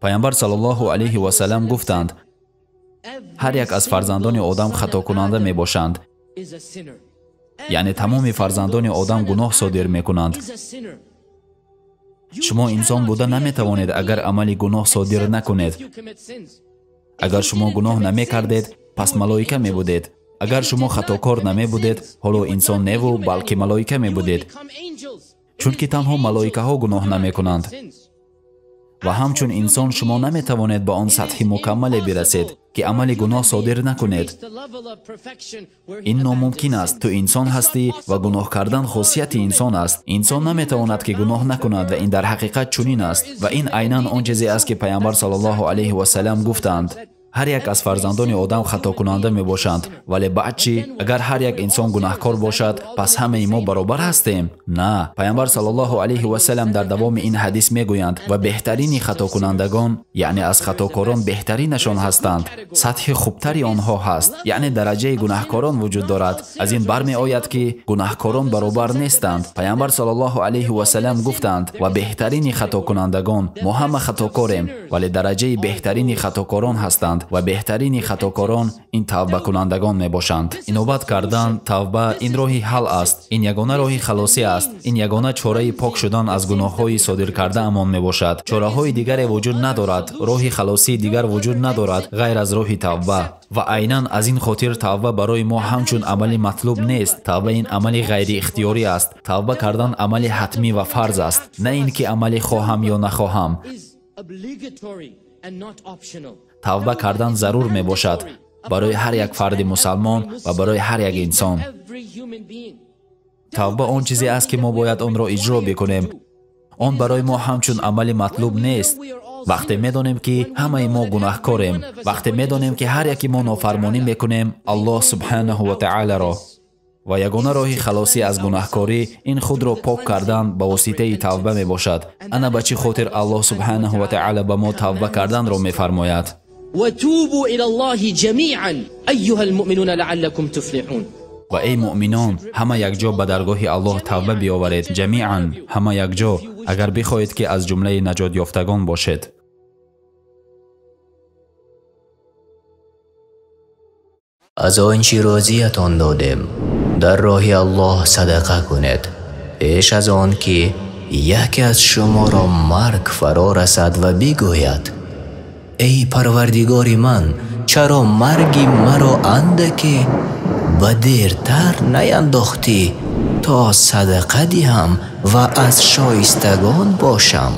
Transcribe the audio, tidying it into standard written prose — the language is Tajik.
Пайғамбар саллаллоҳу алайҳи васаллам гуфтанд: ҳар як аз фарзандони одам хатокунанда мебошанд. Яъне тамоми фарзандони одам гуноҳ содир мекунанд. Шумо инсон буда наметавонед, агар амали гуноҳ содир накунед. Агар шумо гуноҳ намекардед, пас малоика мебудед. Агар шумо хатокор намебудед, ҳоло инсон неву, балки малоика мебудед. Чунки танҳо малоикаҳо гуноҳ намекунанд. Ва ҳамчун инсон шумо наметавонед ба он сатҳи мукаммале бирасед, ки амали гуноҳ содир накунед. Ин номумкин аст. Ту инсон ҳастӣ ва гуноҳ кардан хосияти инсон аст. Инсон наметавонад, ки гуноҳ накунад ва ин дар ҳақиқат чунин аст. Ва ин айнан он чизе аст, ки Пайғамбар саллаллоҳу алайҳи васаллам гуфтанд. Ҳар як аз фарзандони одам хатокунанда мебошанд, вале баъд чӣ? Агар ҳар як инсон гунаҳкор бошад, пас ҳамаи мо баробар ҳастем? На. Пайғамбар саллаллоҳу алайҳи васаллам дар давоми ин ҳадис мегӯянд: ва беҳтарини хатокунандагон, яъне аз хатокорон беҳтаринашон ҳастанд. Сатҳи хубтари онҳо ҳаст, яъне дараҷаи гунаҳкорон вуҷуд дорад. Аз ин бармеояд, ки гунаҳкорон баробар нестанд. Пайғамбар саллаллоҳу алайҳи васаллам гуфтанд: ва беҳтарини хатокунандагон, мо ҳама хатокорем, вале дараҷаи беҳтарини хатокорон ҳастанд ва беҳтарини хатокорон ин тавбакунандагон мебошанд. Инобат кардан, тавба ин роҳи ҳал аст. Ин ягона роҳи халосӣ аст. Ин ягона чораи пок шудан аз гуноҳҳои содир кардаамон мебошад. Чораҳои дигаре вуҷуд надорад. Роҳи халосии дигар вуҷуд надорад ғайр аз роҳи тавба. Ва айнан аз ин хотир тавба барои мо ҳамчун амали матлуб нест. Тавба ин амали ғайриихтиёрӣ аст. Тавба кардан амали ҳатмӣ ва фарз аст, на ин ки амали хоҳам ё нахоҳам. Тавба кардан зарур мебошад барои ҳар як фарди мусалмон ва барои ҳар як инсон. Тавба он чизе аст, ки мо бояд онро иҷро бикунем. Он барои мо ҳамчун амали матлуб нест. Вақте медонем, ки ҳамаи мо гунаҳкорем, вақте медонем, ки ҳар яки мо нофармонӣ мекунем Аллоҳ субҳанаҳу ва таъоларо, ва ягона роҳи халосӣ аз гунаҳкорӣ ин худро пок кардан ба воситаи тавба мебошад. Ана ба чӣ хотир Аллоҳ субҳанаҳу ва таъола ба мо тавба карданро мефармояд. وتوبوا إلى الله جميعا أيها المؤمنون لعلكم تفلحون. Ва эй муъминон, ҳама якҷо ба даргоҳи Аллоҳ тавба биёваред. Ҷамиан, ҳама якҷо, агар бихоҳед, ки аз ҷумлаи наҷотёфтагон бошед. Аз он чӣ рӯзиятон додем, дар роҳи Аллоҳ садақа кунед, пеш аз он ки яке аз шуморо марг фаро расад ва бигӯяд: эй Парвардигори ман, чаро марги маро андаке ба дертар наяндохтӣ, то садақа диҳам ва аз шоистагон бошам?